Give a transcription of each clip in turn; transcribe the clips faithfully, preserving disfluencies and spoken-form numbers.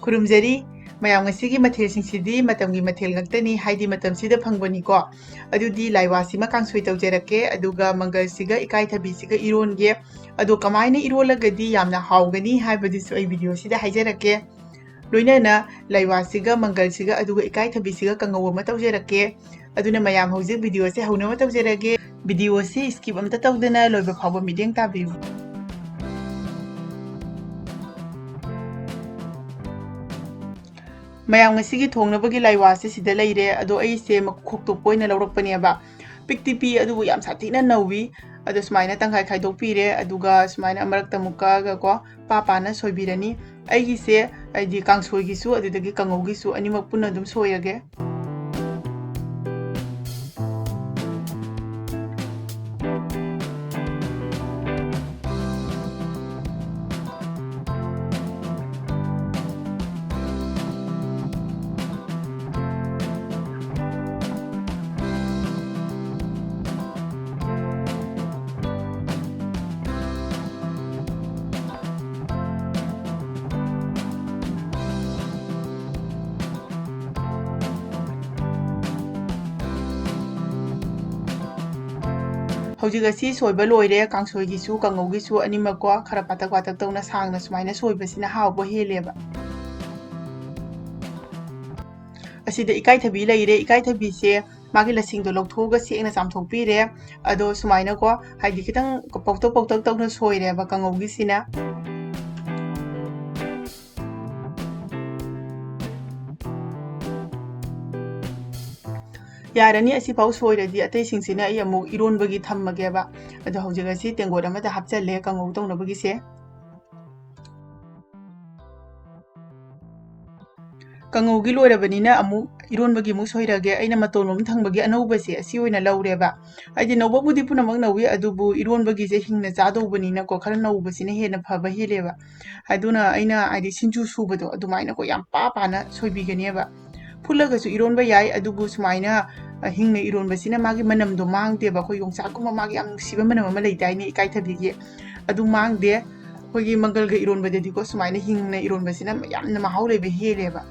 ꯈꯨꯔꯨꯝꯖꯔꯤ꯫ ꯃꯌꯥꯝ, ꯉꯁꯤꯒꯤ ꯃꯊꯦꯜꯁꯤꯡꯁꯤꯗꯤ ꯃꯇꯝꯒꯤ ꯃꯊꯦꯜ ꯉꯥꯛꯇꯅꯤ, ꯍꯥꯏꯗꯤ ꯃꯇꯝꯁꯤꯗ ꯐꯪꯕꯅꯤꯀꯣ꯫ ꯑꯗꯨꯗꯤ ꯂꯥꯏꯋꯥꯁꯤꯃ ꯀꯥꯡꯁꯣꯏ ꯇꯧꯖꯔꯛꯀꯦ, ꯑꯗꯨꯒ ꯃꯪꯒꯜꯁꯤꯒ ꯏꯀꯥꯏꯊꯕꯤꯁꯤꯒ ꯏꯔꯣꯟꯒꯦ꯫ ꯑꯗꯣ ꯀꯃꯥꯏꯅ ꯏꯔꯣꯜꯂꯒꯗꯤ ꯌꯥꯝꯅ ꯍꯥꯎꯒꯅꯤ ꯍꯥꯏꯕꯗꯨꯁꯨ ꯑꯩ ꯚꯤꯗꯤꯑꯣꯁꯤꯗ ꯍꯥꯏꯖꯔꯛꯀꯦ꯫ ꯂꯣꯏꯅꯅ ꯂꯥꯏꯋꯥꯁꯤꯒ ꯃꯪꯒꯜꯁꯤꯒ ꯑꯗꯨꯒ ꯏꯀꯥꯏꯊꯕꯤꯁꯤꯒ ꯀꯥꯡꯉꯧ ꯑꯃ ꯇꯧꯖꯔꯛꯀꯦ꯫ ꯑꯗꯨꯅ ꯃꯌꯥꯝ, ꯍꯧꯖꯤꯛ ꯚꯤꯗꯤꯑꯣꯁꯦ ꯍꯧꯅꯕ ꯇꯧꯖꯔꯒꯦ꯫ ꯚꯤꯗꯤꯑꯣꯁꯤ skip ꯑꯝꯇ ꯇꯧꯗꯅ ꯂꯣꯏꯕ ꯐꯥꯎꯕ ꯃꯤꯠꯌꯦꯡ ꯇꯥꯕꯤꯌꯨ꯫ ꯃꯌꯥꯝ, ꯉꯁꯤꯒꯤ ꯊꯣꯡꯅꯕꯒꯤ ꯂꯥꯏꯋꯥꯁꯦ ꯁꯤꯗ ꯂꯩꯔꯦ꯫ ꯑꯗꯣ ꯑꯩꯁꯦ ꯃꯈꯣꯛ ꯇꯣꯞꯄ ꯑꯣꯏꯅ ꯂꯧꯔꯛꯄꯅꯦꯕ꯫ ꯄꯤꯛꯇꯤ ꯄꯤ, ꯑꯗꯨꯕꯨ ꯌꯥꯝ ꯁꯥꯊꯤꯅ ꯅꯧꯏ꯫ ꯑꯗꯣ ꯁꯨꯃꯥꯏꯅ ꯇꯪꯈꯥꯏ ꯈꯥꯏꯗꯣꯛꯄꯤꯔꯦ, ꯑꯗꯨꯒ ꯁꯨꯃꯥꯏꯅ ꯃꯔꯛꯇ ꯑꯃꯨꯛ ꯀꯛꯑꯒꯀꯣ, ꯄꯥ ꯄꯥꯅ ꯁꯣꯏꯕꯤꯔꯅꯤ꯫ ꯑꯩꯒꯤꯁꯦ ꯍꯥꯏꯗꯤ ꯀꯥꯡꯁꯣꯏꯒꯤꯁꯨ ꯑꯗꯨꯗꯒꯤ ꯀꯥꯡꯉꯧꯒꯤꯁꯨ ꯑꯅꯤꯃꯛ ꯄꯨꯟꯅ ꯑꯗꯨꯝ ꯁꯣꯏꯔꯒꯦ꯫ ꯍꯧꯖꯤꯛ ꯑꯁꯤ ꯁꯣꯏꯕ ꯂꯣꯏꯔꯦ, ꯀꯥꯡꯁꯣꯏꯒꯤꯁꯨ ꯀꯥꯡꯉꯧꯒꯤꯁꯨ ꯑꯅꯤꯃꯛꯀꯣ꯫ ꯈꯔ ꯄꯥꯇꯛ ꯄꯥꯇꯛ ꯇꯧꯅ ꯁꯥꯡꯅ ꯁꯨꯃꯥꯏꯅ ꯁꯣꯏꯕꯁꯤꯅ ꯍꯥꯎꯕ ꯍꯦꯜꯂꯦꯕ꯫ ꯑꯁꯤꯗ ꯏꯀꯥꯏꯊꯕꯤ ꯂꯩꯔꯦ꯫ ꯏꯀꯥꯏꯊꯕꯤꯁꯦ ꯃꯥꯒꯤ ꯂꯁꯤꯡꯗꯣ ꯂꯧꯊꯣꯛꯑꯒ ꯁꯦꯡꯅ ꯆꯥꯝꯊꯣꯛꯄꯤꯔꯦ꯫ ꯑꯗꯣ ꯁꯨꯃꯥꯏꯅꯀꯣ, ꯍꯥꯏꯗꯤ ꯈꯤꯇꯪ ꯄꯧꯇꯛ ꯄꯧꯇꯛ ꯇꯧꯅ ꯁꯣꯏꯔꯦꯕ ꯀꯥꯡꯉꯧꯒꯤꯁꯤꯅ꯫ ꯌꯥꯔꯅꯤ, ꯑꯁꯤꯐꯥꯎ ꯁꯣꯏꯔꯗꯤ ꯑꯇꯩꯁꯤꯡꯁꯤꯅ ꯑꯩ ꯑꯃꯨꯛ ꯏꯔꯣꯟꯕꯒꯤ ꯊꯝꯃꯒꯦꯕ꯫ ꯑꯗꯣ ꯍꯧꯖꯤꯛ ꯑꯁꯤ ꯇꯦꯡꯀꯣꯠ ꯑꯃꯗ ꯍꯥꯞꯆꯜꯂꯦ ꯀꯥꯡꯉꯧ ꯇꯧꯅꯕꯒꯤꯁꯦ꯫ ꯀꯥꯡꯉꯧꯒꯤ ꯂꯣꯏꯔꯕꯅꯤꯅ ꯑꯃꯨꯛ ꯏꯔꯣꯟꯕꯒꯤ ꯑꯃꯨꯛ ꯁꯣꯏꯔꯒꯦ꯫ ꯑꯩꯅ ꯃꯇꯣꯟꯂꯣꯝ ꯊꯪꯕꯒꯤ ꯑꯅꯧꯕꯁꯦ ꯑꯁꯤ ꯑꯣꯏꯅ ꯂꯧꯔꯦꯕ꯫ ꯍꯥꯏꯗꯤ ꯅꯧꯕꯕꯨꯗꯤ ꯄꯨꯝꯅꯃꯛ ꯅꯧꯏ, ꯑꯗꯨꯕꯨ ꯏꯔꯣꯟꯕꯒꯤꯁꯦ ꯍꯤꯡꯅ ꯆꯥꯗꯧꯕꯅꯤꯅꯀꯣ, ꯈꯔ ꯅꯧꯕꯁꯤꯅ ꯍꯦꯟꯅ ꯐꯕ ꯍꯦꯜꯂꯦꯕ꯫ ꯑꯗꯨꯅ ꯑꯩꯅ ꯍꯥꯏꯗꯤ ꯁꯤꯡꯖꯨ ꯁꯨꯕꯗꯣ ꯑꯗꯨꯃꯥꯏꯅꯀꯣ ꯌꯥꯝ ꯄꯥ ꯄꯥꯅ ꯁꯣꯏꯕꯤꯒꯅꯦꯕ꯫ ꯐꯨꯠꯂꯒꯁꯨ ꯏꯔꯣꯟꯕ ꯌꯥꯏ, ꯑꯗꯨꯕꯨ ꯁꯨꯃꯥꯏꯅ, ꯑ, ꯍꯤꯡꯅ ꯏꯔꯣꯟꯕꯁꯤꯅ ꯃꯥꯒꯤ ꯃꯅꯝꯗꯣ ꯃꯥꯡꯗꯦꯕ꯫ ꯑꯩꯈꯣꯏ ꯌꯣꯡꯆꯥꯛꯀꯨꯝꯕ ꯃꯥꯒꯤ ꯌꯥꯝ ꯅꯨꯡꯁꯤꯕ ꯃꯅꯝ ꯑꯃ ꯂꯩꯗꯥꯏꯅꯦ, ꯏꯀꯥꯏꯊꯕꯤꯒꯤ, ꯑꯗꯨ ꯃꯥꯡꯗꯦ꯫ ꯑꯩꯈꯣꯏꯒꯤ ꯃꯪꯒꯜꯒ ꯏꯔꯣꯟꯕꯗꯗꯤꯀꯣ, ꯁꯨꯃꯥꯏꯅ ꯍꯤꯡꯅ ꯏꯔꯣꯟꯕꯁꯤꯅ ꯌꯥꯝꯅ ꯃꯍꯥꯎ ꯂꯩꯕ ꯍꯦꯜꯂꯦꯕ꯫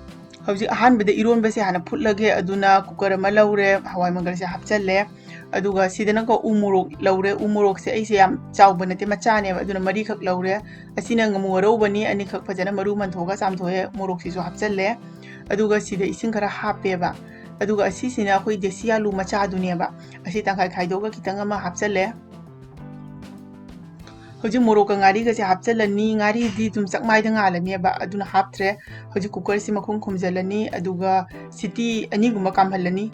ꯍꯧꯖꯤꯛ ꯑꯍꯥꯟꯕꯗ ꯏꯔꯣꯟꯕꯁꯦ ꯍꯥꯟꯅ ꯐꯨꯠꯂꯒꯦ꯫ ꯑꯗꯨꯅ cooker ꯑꯃ ꯂꯧꯔꯦ, ꯍꯋꯥꯏ ꯃꯪꯒꯜꯁꯦ ꯍꯥꯞꯆꯜꯂꯦ꯫ ꯑꯗꯨꯒ ꯁꯤꯗꯅꯀꯣ ꯎ ꯃꯣꯔꯣꯛ ꯂꯧꯔꯦ꯫ ꯎ ꯃꯣꯔꯣꯛꯁꯦ ꯑꯩꯁꯦ ꯌꯥꯝ ꯆꯥꯎꯕ ꯅꯠꯇꯦ, ꯃꯆꯥꯅꯦꯕ, ꯑꯗꯨꯅ ꯃꯔꯤꯈꯛ ꯂꯧꯔꯦ꯫ ꯑꯁꯤꯅ ꯉꯥꯃꯨ ꯑꯔꯧꯕꯅꯤ, ꯑꯅꯤꯈꯛ ꯐꯖꯅ ꯃꯔꯨ ꯃꯟꯊꯣꯛꯑꯒ ꯆꯥꯝꯊꯣꯛꯑꯦ꯫ ꯃꯣꯔꯣꯛꯁꯤꯁꯨ ꯍꯥꯞꯆꯜꯂꯦ꯫ ꯑꯗꯨꯒ ꯁꯤꯗ ꯏꯁꯤꯡ ꯈꯔ ꯍꯥꯞꯄꯦꯕ꯫ ꯑꯗꯨꯒ ꯑꯁꯤꯁꯤꯅ ꯑꯩꯈꯣꯏ ꯗꯦꯁꯤ ꯑꯥꯂꯨ ꯃꯆꯥꯗꯨꯅꯦꯕ꯫ ꯑꯁꯤ ꯇꯪꯈꯥꯏ ꯈꯥꯏꯗꯣꯛꯑꯒ ꯈꯤꯇꯪ ꯑꯃ ꯍꯥꯞꯆꯜꯂꯦ꯫ ꯍꯧꯖꯤꯛ ꯃꯣꯔꯣꯛꯀ ꯉꯥꯔꯤꯒꯁꯦ ꯍꯥꯞꯆꯜꯂꯅꯤ꯫ ꯉꯥꯔꯤꯗꯤ ꯑꯗꯨꯝ ꯆꯥꯛꯃꯥꯏꯗ ꯉꯥꯜꯂꯅꯦꯕ, ꯑꯗꯨꯅ ꯍꯥꯞꯇ꯭ꯔꯦ꯫ ꯍꯧꯖꯤꯛ cookerꯁꯤ ꯃꯈꯨꯝ ꯈꯨꯝꯖꯜꯂꯅꯤ, ꯑꯗꯨꯒ ꯁꯤꯇꯤ ꯑꯅꯤꯒꯨꯝꯕ ꯀꯥꯝꯍꯜꯂꯅꯤ꯫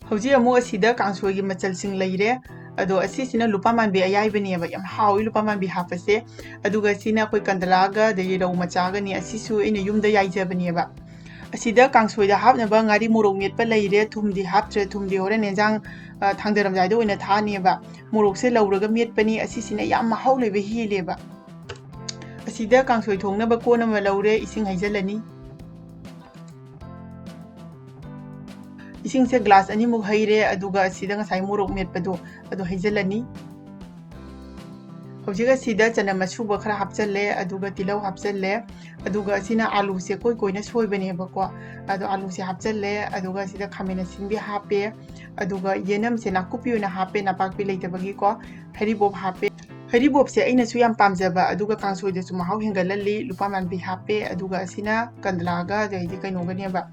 ꯍꯧꯖꯤꯛ ꯑꯃꯨꯛ ꯑꯁꯤꯗ ꯀꯥꯡꯁꯣꯏꯒꯤ ꯃꯆꯜꯁꯤꯡ ꯂꯩꯔꯦ꯫ ꯑꯗꯣ ꯑꯁꯤꯁꯤꯅ ꯂꯨꯄꯥ ꯃꯥꯟꯕꯤ ꯑꯌꯥꯏꯕꯅꯦꯕ, ꯌꯥꯝ ꯍꯥꯎꯏ ꯂꯨꯄꯥ ꯃꯥꯟꯕꯤ ꯍꯥꯞꯄꯁꯦ꯫ ꯑꯗꯨꯒ ꯁꯤꯅ ꯑꯩꯈꯣꯏ ꯀꯟꯗꯂꯥꯒ ꯑꯗꯒꯤ ꯔꯧ ꯃꯆꯥꯒꯅꯤ, ꯑꯁꯤꯁꯨ ꯑꯩꯅ ꯌꯨꯝꯗ ꯌꯥꯏꯖꯕꯅꯦꯕ꯫ ꯑꯁꯤꯗ ꯀꯥꯡꯁꯣꯏꯗ ꯍꯥꯞꯅꯕ ꯉꯥꯔꯤ ꯃꯣꯔꯣꯛ ꯃꯦꯠꯄ ꯂꯩꯔꯦ꯫ ꯊꯨꯝꯗꯤ ꯍꯥꯞꯇ꯭ꯔꯦ, ꯊꯨꯝꯗꯤ ꯍꯣꯔꯦꯟ ꯑꯦꯟꯖꯥꯡ, ꯑ, ꯊꯥꯡꯗꯔꯝꯗꯥꯏꯗ ꯑꯣꯏꯅ ꯊꯥꯅꯦꯕ꯫ ꯃꯣꯔꯣꯛꯁꯦ ꯂꯧꯔꯒ ꯃꯦꯠꯄꯅꯤ, ꯑꯁꯤꯁꯤꯅ ꯌꯥꯝ ꯃꯍꯥꯎ ꯂꯩꯕ ꯍꯦꯜꯂꯦꯕ꯫ ꯑꯁꯤꯗ ꯀꯥꯡꯁꯣꯏ ꯊꯣꯡꯅꯕ ꯀꯣꯟ ꯑꯃ ꯂꯧꯔꯦ, ꯏꯁꯤꯡ ꯍꯩꯖꯜꯂꯅꯤ꯫ ꯏꯁꯤꯡꯁꯦ glass ꯑꯅꯤꯃꯨꯛ ꯍꯩꯔꯦ, ꯑꯗꯨꯒ ꯑꯁꯤꯗ ꯉꯁꯥꯏ ꯃꯣꯔꯣꯛ ꯃꯦꯠꯄꯗꯣ ꯑꯗꯨ ꯍꯩꯖꯜꯂꯅꯤ꯫ ꯍꯧꯖꯤꯛ ꯑꯁꯤꯗ ꯆꯅꯝ ꯑꯁꯨꯕ ꯈꯔ ꯍꯥꯞꯆꯜꯂꯦ, ꯑꯗꯨꯒ ꯇꯤꯜꯍꯧ ꯍꯥꯞꯆꯜꯂꯦ, ꯑꯗꯨꯒ ꯑꯁꯤꯅ ꯑꯥꯂꯨꯁꯦ ꯀꯣꯏ ꯀꯣꯏꯅ ꯁꯣꯏꯕꯅꯦꯕꯀꯣ꯫ ꯑꯗꯣ ꯑꯥꯂꯨꯁꯦ ꯍꯥꯞꯆꯜꯂꯦ, ꯑꯗꯨꯒ ꯁꯤꯗ ꯈꯥꯃꯦꯟ ꯑꯁꯤꯟꯕꯤ ꯍꯥꯞꯄꯦ, ꯑꯗꯨꯒ ꯌꯦꯅꯝꯁꯦ ꯅꯥꯀꯨꯞꯄꯤ ꯑꯣꯏꯅ ꯍꯥꯞꯄꯦ, ꯅꯄꯥꯛꯄꯤ ꯂꯩꯇꯕꯒꯤꯀꯣ꯫ ꯍꯔꯤꯕꯣꯞ ꯍꯥꯞꯄꯦ꯫ ꯍꯔꯤꯕꯣꯞꯁꯦ ꯑꯩꯅꯁꯨ ꯌꯥꯝ ꯄꯥꯝꯖꯕ, ꯑꯗꯨꯒ ꯀꯥꯡꯁꯣꯏꯗꯁꯨ ꯃꯍꯥꯎ ꯍꯦꯟꯒꯠꯍꯜꯂꯤ꯫ ꯂꯨꯄꯥ ꯃꯥꯟꯕꯤ ꯍꯥꯞꯄꯦ, ꯑꯗꯨꯒ ꯑꯁꯤꯅ ꯀꯟꯗꯂꯥꯒ ꯑꯗꯩꯗꯤ ꯀꯩꯅꯣꯒꯅꯦꯕ,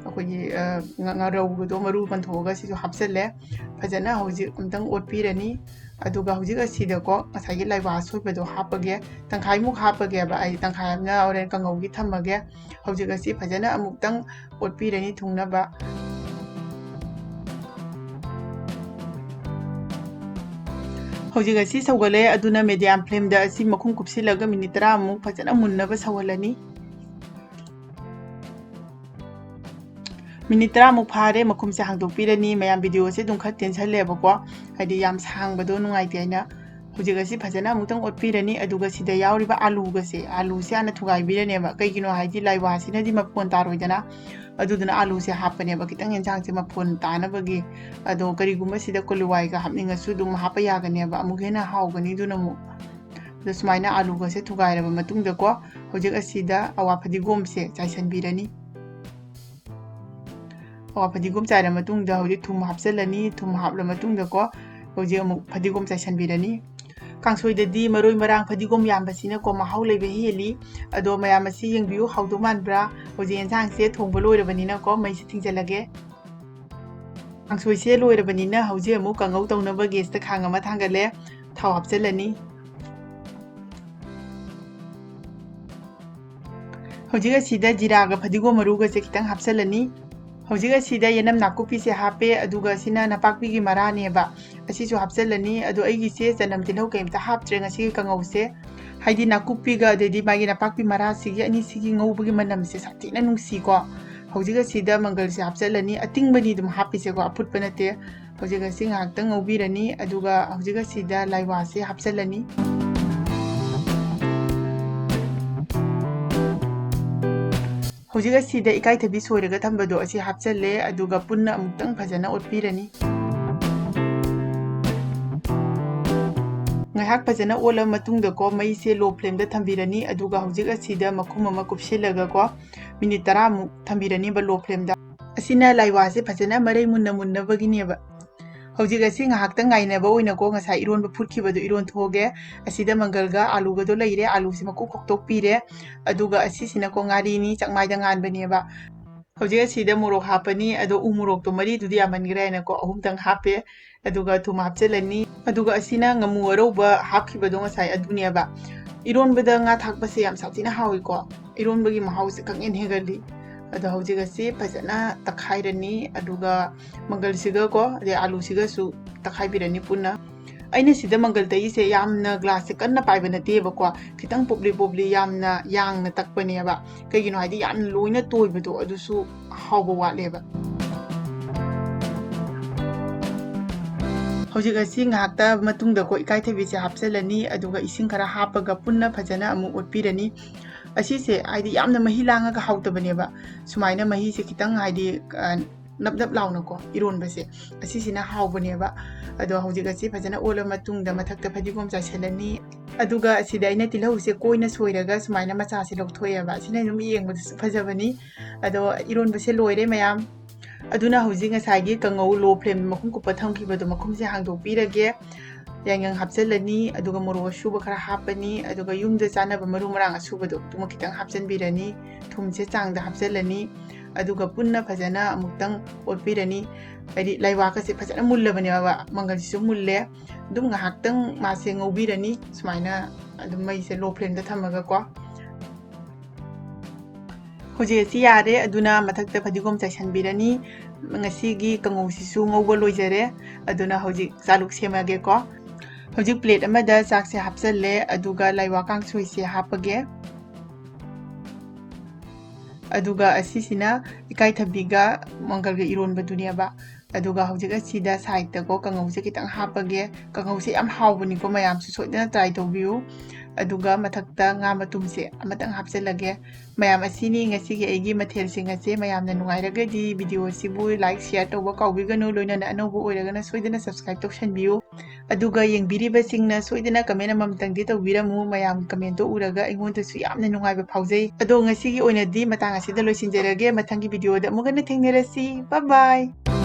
ꯑꯩꯈꯣꯏꯒꯤ, ꯑ, ꯉ-, ꯉꯥꯔꯧꯒꯗꯣ ꯃꯔꯨ ꯄꯟꯊꯣꯛꯑꯒ ꯁꯤꯁꯨ ꯍꯥꯞꯆꯜꯂꯦ꯫ ꯐꯖꯅ ꯍꯧꯖꯤꯛ ꯑꯃꯨꯛꯇꯪ ꯑꯣꯠꯄꯤꯔꯅꯤ꯫ ꯑꯗꯨꯒ ꯍꯧꯖꯤꯛ ꯑꯁꯤꯗꯀꯣ ꯉꯁꯥꯏꯒꯤ ꯂꯥꯏꯋꯥ ꯑꯁꯣꯏꯕꯗꯣ ꯍꯥꯞꯄꯒꯦ꯫ ꯇꯪꯈꯥꯏꯃꯨꯛ ꯍꯥꯞꯄꯒꯦꯕ, ꯑꯩ ꯇꯪꯈꯥꯏ ꯑꯃꯅ ꯍꯣꯔꯦꯟ ꯀꯥꯡꯉꯧꯒꯤ ꯊꯝꯃꯒꯦ꯫ ꯍꯧꯖꯤꯛ ꯑꯁꯤ ꯐꯖꯅ ꯑꯃꯨꯛꯇꯪ ꯑꯣꯠꯄꯤꯔꯅꯤ ꯊꯨꯡꯅꯕ꯫ ꯍꯧꯖꯤꯛ ꯑꯁꯤ ꯁꯧꯒꯠꯂꯦ, ꯑꯗꯨꯅ medium flameꯗ ꯑꯁꯤ ꯃꯈꯨꯝ ꯀꯨꯞꯁꯤꯜꯂꯒ minute ꯇꯔꯥꯃꯨꯛ ꯐꯖꯅ ꯃꯨꯟꯅꯕ ꯁꯧꯍꯜꯂꯅꯤ꯫ Minute ꯇꯔꯥꯃꯨꯛ ꯐꯥꯔꯦ, ꯃꯈꯨꯝꯁꯦ ꯍꯥꯡꯗꯣꯛꯄꯤꯔꯅꯤ꯫ ꯃꯌꯥꯝ videoꯁꯦ ꯑꯗꯨꯝ ꯈꯔ ꯇꯦꯟꯁꯜꯂꯦꯕꯀꯣ, ꯍꯥꯏꯗꯤ ꯌꯥꯝ ꯁꯥꯡꯕꯗꯣ ꯅꯨꯡꯉꯥꯏꯇꯦ ꯍꯥꯏꯅ꯫ ꯍꯧꯖꯤꯛ ꯑꯁꯤ ꯐꯖꯅ ꯑꯃꯨꯛꯇꯪ ꯑꯣꯠꯄꯤꯔꯅꯤ, ꯑꯗꯨꯒ ꯁꯤꯗ ꯌꯥꯎꯔꯤꯕ ꯑꯥꯂꯨꯒꯁꯦ, ꯑꯥꯂꯨꯁꯦ ꯍꯥꯟꯅ ꯊꯨꯒꯥꯏꯕꯤꯔꯅꯦꯕ꯫ ꯀꯩꯒꯤꯅꯣ ꯍꯥꯏꯗꯤ ꯂꯥꯏꯋꯥꯁꯤꯅꯗꯤ ꯃꯐꯣꯟ ꯇꯥꯔꯣꯏꯗꯅ, ꯑꯗꯨꯗꯨꯅ ꯑꯥꯂꯨꯁꯦ ꯍꯥꯞꯄꯅꯦꯕ ꯈꯤꯇꯪ ꯌꯦꯟꯁꯥꯡꯁꯦ ꯃꯐꯣꯟ ꯇꯥꯅꯕꯒꯤ꯫ ꯑꯗꯣ ꯀꯔꯤꯒꯨꯝꯕ ꯁꯤꯗ ꯀꯣꯂꯤ ꯍꯋꯥꯏꯒ ꯍꯥꯞꯅꯤꯡꯉꯁꯨ ꯑꯗꯨꯝ ꯍꯥꯞꯄ ꯌꯥꯒꯅꯦꯕ, ꯑꯃꯨꯛ ꯍꯦꯟꯅ ꯍꯥꯎꯒꯅꯤ꯫ ꯑꯗꯨꯅ ꯑꯃꯨꯛ ꯑꯗꯣ ꯁꯨꯃꯥꯏꯅ ꯑꯥꯂꯨꯒꯁꯦ ꯊꯨꯒꯥꯏꯔꯕ ꯃꯇꯨꯡꯗꯀꯣ, ꯍꯧꯖꯤꯛ ꯑꯁꯤꯗ ꯑꯋꯥ ꯐꯗꯤꯒꯣꯝꯁꯦ ꯆꯥꯏꯁꯤꯟꯕꯤꯔꯅꯤ꯫ ꯑꯋꯥ ꯐꯗꯤꯒꯣꯝ ꯆꯥꯏꯔ ꯃꯇꯨꯡꯗ ꯍꯧꯖꯤꯛ ꯊꯨꯝ ꯍꯥꯞꯆꯤꯜꯂꯅꯤ꯫ ꯊꯨꯝ ꯍꯥꯞꯂ ꯃꯇꯨꯡꯗꯀꯣ, ꯍꯧꯖꯤꯛ ꯑꯃꯨꯛ ꯐꯗꯤꯒꯣꯝ ꯆꯥꯏꯁꯤꯟꯕꯤꯔꯅꯤ꯫ ꯀꯥꯡꯁꯣꯏꯗꯗꯤ ꯃꯔꯣꯏ ꯃꯔꯥꯡ ꯐꯗꯤꯒꯣꯝ ꯌꯥꯝꯕꯁꯤꯅꯀꯣ ꯃꯍꯥꯎ ꯂꯩꯕ ꯍꯦꯜꯂꯤ꯫ ꯑꯗꯣ ꯃꯌꯥꯝ ꯑꯁꯤ ꯌꯦꯡꯕꯤꯌꯨ, ꯍꯥꯎꯗꯧ ꯃꯥꯟꯕ꯭ꯔꯥ? ꯍꯧꯖꯤꯛ ꯌꯦꯟꯁꯥꯡꯁꯦ ꯊꯣꯡꯕ ꯂꯣꯏꯔꯕꯅꯤꯅꯀꯣ ꯃꯩꯁꯦ ꯊꯤꯡꯖꯤꯜꯂꯒꯦ꯫ ꯀꯥꯡꯁꯣꯏꯁꯦ ꯂꯣꯏꯔꯕꯅꯤꯅ ꯍꯧꯖꯤꯛ ꯑꯃꯨꯛ ꯀꯥꯡꯉꯧ ꯇꯧꯅꯕ ꯒꯦꯁꯇ ꯈꯥꯡ ꯑꯃ ꯊꯥꯡꯒꯠꯂꯦ꯫ ꯊꯥꯎ ꯍꯥꯞꯆꯤꯜꯂꯅꯤ꯫ ꯍꯧꯖꯤꯛ ꯑꯁꯤꯗ ꯖꯤꯔꯥꯒ ꯐꯗꯤꯒꯣꯝ ꯃꯔꯨꯒꯁꯦ ꯈꯤꯇꯪ ꯍꯥꯞꯆꯤꯜꯂꯅꯤ꯫ ꯍꯧꯖꯤꯛ ꯑꯁꯤꯗ ꯌꯦꯅꯝ ꯅꯥꯀꯨꯞꯄꯤꯁꯦ ꯍꯥꯞꯄꯦ, ꯑꯗꯨꯒ ꯑꯁꯤꯅ ꯅꯄꯥꯛꯄꯤꯒꯤ ꯃꯔꯥꯅꯦꯕ, ꯑꯁꯤꯁꯨ ꯍꯥꯞꯆꯤꯜꯂꯅꯤ꯫ ꯑꯗꯣ ꯑꯩꯒꯤꯁꯦ ꯆꯅꯝ ꯇꯤꯜꯍꯧ ꯀꯩꯝꯇ ꯍꯥꯞꯇ꯭ꯔꯦ ꯉꯁꯤꯒꯤ ꯀꯥꯡꯉꯧꯁꯦ, ꯍꯥꯏꯗꯤ ꯅꯥꯀꯨꯞꯄꯤꯒ ꯑꯗꯩꯗꯤ ꯃꯥꯒꯤ ꯅꯄꯥꯛꯄꯤ ꯃꯔꯥꯁꯤꯒꯤ ꯑꯅꯤꯁꯤꯒꯤ ꯉꯧꯕꯒꯤ ꯃꯅꯝꯁꯦ ꯁꯥꯊꯤꯅ ꯅꯨꯡꯁꯤꯀꯣ꯫ ꯍꯧꯖꯤꯛ ꯑꯁꯤꯗ ꯃꯪꯒꯜꯁꯦ ꯍꯥꯞꯆꯤꯜꯂꯅꯤ, ꯑꯇꯤꯡꯕꯅꯤ ꯑꯗꯨꯝ ꯍꯥꯞꯄꯤꯁꯦꯀꯣ, ꯑꯐꯨꯠꯄ ꯅꯠꯇꯦ꯫ ꯍꯧꯖꯤꯛ ꯑꯁꯤ ꯉꯥꯏꯍꯥꯛꯇꯪ ꯉꯧꯕꯤꯔꯅꯤ, ꯑꯗꯨꯒ ꯍꯧꯖꯤꯛ ꯑꯁꯤꯗ ꯂꯥꯏꯋꯥꯁꯦ ꯍꯥꯞꯆꯤꯜꯂꯅꯤ꯫ ꯍꯧꯖꯤꯛ ꯑꯁꯤꯗ ꯏꯀꯥꯏꯊꯕꯤ ꯁꯣꯏꯔꯒ ꯊꯝꯕꯗꯣ ꯑꯁꯤ ꯍꯥꯞꯆꯜꯂꯦ, ꯑꯗꯨꯒ ꯄꯨꯟꯅ ꯑꯃꯨꯛꯇꯪ ꯐꯖꯅ ꯑꯣꯠꯄꯤꯔꯅꯤ꯫ ꯉꯥꯏꯍꯥꯛ ꯐꯖꯅ ꯑꯣꯠꯂ ꯃꯇꯨꯡꯗꯀꯣ ꯃꯩꯁꯦ low flameꯗ ꯊꯝꯕꯤꯔꯅꯤ, ꯑꯗꯨꯒ ꯍꯧꯖꯤꯛ ꯑꯁꯤꯗ ꯃꯈꯨꯝ ꯑꯃ ꯀꯨꯞꯁꯤꯜꯂꯒꯀꯣ minute ꯇꯔꯥꯃꯨꯛ ꯊꯝꯕꯤꯔꯅꯤꯕ low flameꯗ꯫ ꯑꯁꯤꯅ ꯂꯥꯏꯋꯥꯁꯦ ꯐꯖꯅ ꯃꯔꯩ ꯃꯨꯟꯅ ꯃꯨꯟꯅꯕꯒꯤꯅꯦꯕ꯫ ꯍꯧꯖꯤꯛ ꯑꯁꯤ ꯉꯥꯏꯍꯥꯛꯇꯪ ꯉꯥꯏꯅꯕ ꯑꯣꯏꯅꯀꯣ ꯉꯁꯥꯏ ꯏꯔꯣꯟꯕ ꯐꯨꯠꯈꯤꯕꯗꯣ ꯏꯔꯣꯟ ꯊꯣꯛꯑꯒꯦ꯫ ꯑꯁꯤꯗ ꯃꯪꯒꯜꯒ ꯑꯥꯂꯨꯒꯗꯣ ꯂꯩꯔꯦ, ꯑꯥꯂꯨꯁꯦ ꯃꯀꯨ ꯈꯣꯛꯇꯣꯛꯄꯤꯔꯦ꯫ ꯑꯗꯨꯒ ꯑꯁꯤꯁꯤꯅꯀꯣ ꯉꯥꯔꯤꯅꯤ, ꯆꯥꯛꯃꯥꯏꯗ ꯉꯥꯟꯕꯅꯦꯕ꯫ ꯍꯧꯖꯤꯛ ꯑꯁꯤꯗ ꯃꯣꯔꯣꯛ ꯍꯥꯞꯄꯅꯤ, ꯑꯗꯣ ꯎ ꯃꯣꯔꯣꯛꯇꯣ ꯃꯔꯤꯗꯨꯗꯤ ꯌꯥꯝꯃꯟꯈ꯭ꯔꯦ ꯍꯥꯏꯅꯀꯣ ꯑꯍꯨꯝꯇꯪ ꯍꯥꯞꯄꯦ꯫ ꯑꯗꯨꯒ ꯊꯨꯝ ꯍꯥꯞꯆꯤꯜꯂꯅꯤ꯫ ꯑꯗꯨꯒ ꯑꯁꯤꯅ ꯉꯥꯃꯨ ꯑꯔꯧꯕ ꯍꯥꯞꯈꯤꯕꯗꯣ ꯉꯁꯥꯏ ꯑꯗꯨꯅꯦꯕ꯫ ꯏꯔꯣꯟꯕꯗ ꯉꯥ ꯊꯥꯛꯄꯁꯦ ꯌꯥꯝ ꯁꯥꯊꯤꯅ ꯍꯥꯎꯏꯀꯣ, ꯏꯔꯣꯟꯕꯒꯤ ꯃꯍꯥꯎꯁꯦ ꯈꯪꯍꯦꯟ ꯍꯦꯟꯒꯠꯂꯤ꯫ ꯑꯗꯣ ꯍꯧꯖꯤꯛ ꯑꯁꯤ ꯐꯖꯅ ꯇꯛꯈꯥꯏꯔꯅꯤ, ꯑꯗꯨꯒ ꯃꯪꯒꯜꯁꯤꯒꯀꯣ ꯑꯗꯩ ꯑꯥꯂꯨꯁꯤꯒꯁꯨ ꯇꯛꯈꯥꯏꯕꯤꯔꯅꯤ ꯄꯨꯟꯅ꯫ ꯑꯩꯅ ꯁꯤꯗ ꯃꯪꯒꯜ ꯇꯛꯏꯁꯦ ꯌꯥꯝꯅ glassꯁꯦ ꯀꯟꯅ ꯄꯥꯏꯕ ꯅꯠꯇꯦꯕꯀꯣ, ꯈꯤꯇꯪ ꯄꯣꯞꯂꯤ ꯄꯣꯞꯂꯤ ꯌꯥꯝꯅ ꯌꯥꯡꯅ ꯇꯛꯄꯅꯦꯕ꯫ ꯀꯩꯒꯤꯅꯣ ꯍꯥꯏꯗꯤ ꯌꯥꯝꯅ ꯂꯣꯏꯅ ꯇꯣꯏꯕꯗꯣ ꯑꯗꯨꯁꯨ ꯍꯥꯎꯕ ꯋꯥꯠꯂꯦꯕ꯫ ꯍꯧꯖꯤꯛ ꯑꯁꯤ ꯉꯥꯏꯍꯥꯛꯇ ꯃꯇꯨꯡꯗꯀꯣ ꯏꯀꯥꯏꯊꯕꯤꯁꯦ ꯍꯥꯞꯆꯤꯜꯂꯅꯤ, ꯑꯗꯨꯒ ꯏꯁꯤꯡ ꯈꯔ ꯍꯥꯞꯄꯒ ꯄꯨꯟꯅ ꯐꯖꯅ ꯑꯃꯨꯛ ꯑꯣꯠꯄꯤꯔꯅꯤ꯫ ꯑꯁꯤꯁꯦ ꯍꯥꯏꯗꯤ ꯌꯥꯝꯅ ꯃꯍꯤ ꯂꯥꯡꯉꯒ ꯍꯥꯎꯇꯕꯅꯦꯕ꯫ ꯁꯨꯃꯥꯏꯅ ꯃꯍꯤꯁꯦ ꯈꯤꯇꯪ ꯍꯥꯏꯗꯤ, ꯑ, ꯅꯞ ꯅꯞ ꯂꯥꯎꯅꯀꯣ ꯏꯔꯣꯟꯕꯁꯦ, ꯑꯁꯤꯁꯤꯅ ꯍꯥꯎꯕꯅꯦꯕ꯫ ꯑꯗꯣ ꯍꯧꯖꯤꯛ ꯑꯁꯤ ꯐꯖꯅ ꯑꯣꯜꯂ ꯃꯇꯨꯡꯗ ꯃꯊꯛꯇ ꯐꯗꯤꯒꯣꯝ ꯆꯥꯏꯁꯤꯜꯂꯅꯤ꯫ ꯑꯗꯨꯒ ꯑꯁꯤꯗ ꯑꯩꯅ ꯇꯤꯜꯍꯧꯁꯦ ꯀꯣꯏꯅ ꯁꯣꯏꯔꯒ ꯁꯨꯃꯥꯏꯅ ꯃꯆꯥꯁꯦ ꯂꯧꯊꯣꯛꯑꯦꯕ꯫ ꯑꯁꯤꯅ ꯑꯗꯨꯝ ꯌꯦꯡꯕꯗꯁꯨ ꯐꯖꯕꯅꯤ꯫ ꯑꯗꯣ ꯏꯔꯣꯟꯕꯁꯦ ꯂꯣꯏꯔꯦ ꯃꯌꯥꯝ꯫ ꯑꯗꯨꯅ ꯍꯧꯖꯤꯛ ꯉꯁꯥꯏꯒꯤ ꯀꯥꯡꯉꯧ low flame ꯃꯈꯨꯝ ꯀꯨꯞꯄ ꯊꯝꯈꯤꯕꯗꯣ, ꯃꯈꯨꯝꯁꯦ ꯍꯥꯡꯗꯣꯛꯄꯤꯔꯒꯦ꯫ ꯌꯥꯏꯉꯪ ꯍꯥꯞꯆꯤꯜꯂꯅꯤ, ꯑꯗꯨꯒ ꯃꯣꯔꯣꯛ ꯑꯁꯨꯕ ꯈꯔ ꯍꯥꯞꯄꯅꯤ, ꯑꯗꯨꯒ ꯌꯨꯝꯗ ꯆꯥꯅꯕ ꯃꯔꯨ ꯃꯔꯥꯡ ꯑꯁꯨꯕꯗꯣ ꯑꯗꯨꯃ ꯈꯤꯇꯪ ꯍꯥꯞꯆꯤꯟꯕꯤꯔꯅꯤ꯫ ꯊꯨꯝꯁꯦ ꯆꯥꯡꯗ ꯍꯥꯞꯆꯤꯜꯂꯅꯤ꯫ ꯑꯗꯨꯒ ꯄꯨꯟꯅ ꯐꯖꯅ ꯑꯃꯨꯛꯇꯪ ꯑꯣꯠꯄꯤꯔꯅꯤ꯫ ꯍꯥꯏꯗꯤ ꯂꯥꯏꯋꯥꯒꯁꯦ ꯐꯖꯅ ꯃꯨꯜꯂꯕꯅꯦꯕ, ꯃꯪꯒꯜꯁꯤꯁꯨ ꯃꯨꯜꯂꯦ꯫ ꯑꯗꯨꯝ ꯉꯥꯏꯍꯥꯛꯇꯪ ꯃꯥꯁꯦ ꯉꯧꯕꯤꯔꯅꯤ, ꯁꯨꯃꯥꯏꯅ ꯑꯗꯨꯝ ꯃꯩꯁꯦ low flame ꯗ ꯊꯝꯃꯒꯀꯣ꯫ ꯍꯧꯖꯤꯛ ꯑꯁꯤ ꯌꯥꯔꯦ, ꯑꯗꯨꯅ ꯃꯊꯛꯇ ꯐꯗꯤꯒꯣꯝ ꯆꯥꯏꯁꯤꯟꯕꯤꯔꯅꯤ꯫ ꯉꯁꯤꯒꯤ ꯀꯥꯡꯉꯧꯁꯤꯁꯨ ꯉꯧꯕ ꯂꯣꯏꯖꯔꯦ, ꯑꯗꯨꯅ ꯍꯧꯖꯤꯛ ꯆꯥꯂꯨꯛ ꯁꯦꯝꯃꯒꯦꯀꯣ꯫ ꯍꯧꯖꯤꯛ plate ꯑꯃꯗ ꯆꯥꯛꯁꯦ ꯍꯥꯞꯆꯜꯂꯦ, ꯑꯗꯨꯒ ꯂꯥꯏꯋꯥ ꯀꯥꯡꯁꯣꯏꯁꯦ ꯍꯥꯞꯄꯒꯦ꯫ ꯑꯗꯨꯒ ꯑꯁꯤꯁꯤꯅ ꯏꯀꯥꯏꯊꯕꯤꯒ ꯃꯪꯒꯜꯒ ꯏꯔꯣꯟꯕꯗꯨꯅꯦꯕ꯫ ꯑꯗꯨꯒ ꯍꯧꯖꯤꯛ ꯑꯁꯤꯗ side ꯇꯀꯣ ꯀꯥꯡꯉꯧꯁꯦ ꯈꯤꯇꯪ ꯍꯥꯞꯄꯒꯦ꯫ ꯀꯥꯡꯉꯧꯁꯦ ꯌꯥꯝ ꯍꯥꯎꯕꯅꯤꯀꯣ, ꯃꯌꯥꯝꯁꯨ ꯁꯣꯏꯗꯅ try ꯇꯧꯕꯤꯌꯨ꯫ ꯑꯗꯨꯒ ꯃꯊꯛꯇ ꯉꯥ ꯃꯇꯨꯝꯁꯦ ꯑꯃꯇꯪ ꯍꯥꯞꯆꯤꯜꯂꯒꯦ꯫ ꯃꯌꯥꯝ, ꯑꯁꯤꯅꯤ ꯉꯁꯤꯒꯤ ꯑꯩꯒꯤ ꯃꯊꯦꯜꯁꯤꯡ ꯑꯁꯦ꯫ ꯃꯌꯥꯝꯅ ꯅꯨꯡꯉꯥꯏꯔꯒꯗꯤ video ꯑꯁꯤꯕꯨ like, share ꯇꯧꯕ ꯀꯥꯎꯕꯤꯒꯅꯨ, ꯂꯣꯏꯅꯅ ꯑꯅꯧꯕ ꯑꯣꯏꯔꯒꯅ ꯁꯣꯏꯗꯅ subscribe ꯇꯧꯁꯟꯕꯤꯌꯨ꯫ ꯑꯗꯨꯒ ꯌꯦꯡꯕꯤꯔꯤꯕꯁꯤꯡꯅ ꯁꯣꯏꯗꯅ comment ꯑꯃꯃꯝꯇꯪꯗꯤ ꯇꯧꯕꯤꯔꯝꯃꯨ꯫ ꯃꯌꯥꯝ comment ꯇꯣ ꯎꯔꯒ ꯑꯩꯉꯣꯟꯗꯁꯨ ꯌꯥꯝꯅ ꯅꯨꯡꯉꯥꯏꯕ ꯐꯥꯎꯖꯩ꯫ ꯑꯗꯣ ꯉꯁꯤꯒꯤ ꯑꯣꯏꯅꯗꯤ ꯃꯇꯥꯡ ꯑꯁꯤꯗ ꯂꯣꯏꯁꯤꯟꯖꯔꯒꯦ꯫ ꯃꯊꯪꯒꯤ video ꯗ ꯑꯃꯨꯛ ꯍꯟꯅ ꯊꯦꯡꯅꯔꯁꯤ꯫ Bye bye!